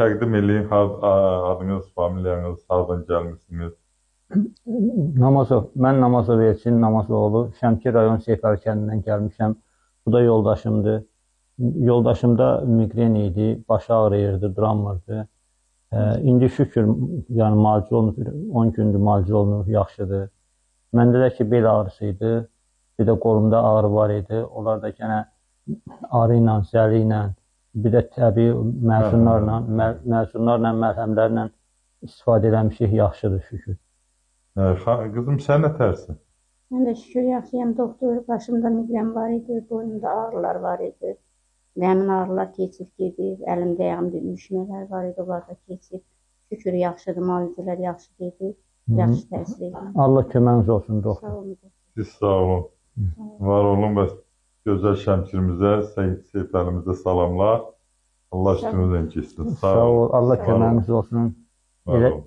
Təqdim eləyin, adınız, familiyanız, hardan gəlmisiniz? Namazov, mən Namazov Elçin Namazoğlu, Şəmkir rayon Seyfəli kəndindən gəlmişəm. Bu da yoldaşımdır. Yoldaşımda miqren idi, başı ağrıyırdı, duramırdı. İndi şükür, yəni müalicə olunur, 10 gündür müalicə olunur, yaxşıdır. Məndə də ki, bel ağrısı idi, bir də qolumda ağrı var idi. Onlar da genə arı ilə, zəli ilə, bir də təbii məhsunlarla, məhsunlarla, məlhəmlərlə istifadə eləmişik, yaxşıdır şükür. Qızım, sən nə tərsin? Mən də şükür yaxşıyam doktor. Başımda miqren var idi, boynumda ağrılar var idi. Həmin ağrılar keçib gedib, əlimdə, ayağımda üşümələr var idi, onlar da keçib. Şükür yaxşıdır, müalicələr yaxşı gedir, yaxşı təsir edir. Allah köməyiniz olsun doktor. Sağ olun. Siz sağ olun. Var olun və gözəl Şəmkirimizə, Seyfəlimizə salamlar. Allah üstünüzdən keçsin. Sağ ol. Allah Sağ köməyiniz olsun. Var Elə olun.